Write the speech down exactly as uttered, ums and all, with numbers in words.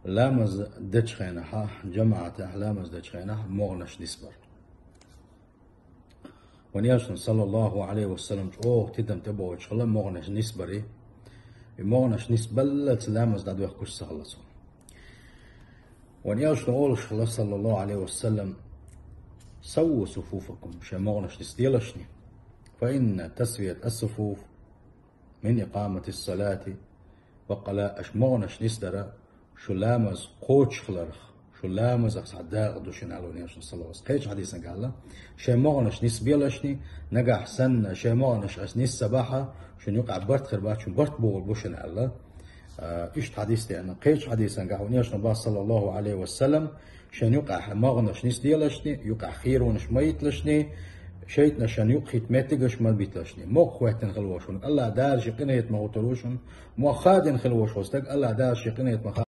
Ламаз дечу хенахь, жамаӀатехь ламаз дечу хенахь могӀанаш нисбар. Вайн Элчано, саллаллаху Ӏалайхи ва саллам, чӀогӀа тидам тӀебоуьйтуш хилла могӀанаш нисбарий. И могӀанаш нисбаллалц ламаз дӀадоьхкуш ца хилла цо. Вайн Элчано олуш хилла, саллаллаху Ӏалайхи ва саллам: «Савву суфуфакум», шайн могӀанаш нисделашний. «Фа инна тасвият ас-суфуф мин икъаматис-салати». Баккъала аша могӀанаш нисдара шу ламаз кхочуш хиларх, шу ламазах цхьа дакъа ду шуна аьлла вайн Элчано, саллаллаху Ӏалайхи ва саллам. Кхечу хьадисан гахь аьлла: «Шайн могӀанаш нисбелашний, нагахь санна шайн могӀанаш ас нисса бахьа, шуна юкъахь барт хир бац, шун барт богӀур бу шуна», аьлла. А, иштта хьадис деана. Кхечу хьадисан гахь вайн Элчано боху, саллаллаху Ӏалайхи ва саллам: «Шайн юкъахь могӀанаш нисделашний, юкъахь хийронаш ма йиталашний, шайтӀанаш шайн юкъахь хӀитта меттигаш ма биталашний». Мохк хӀоьттина хилла волуш волу стаг АллахӀ Дала шен къинхетамах хӀуттур ву шуна. Мохк хадийна хилла волуш волу стаг АллахӀ Дала шен къинхетамах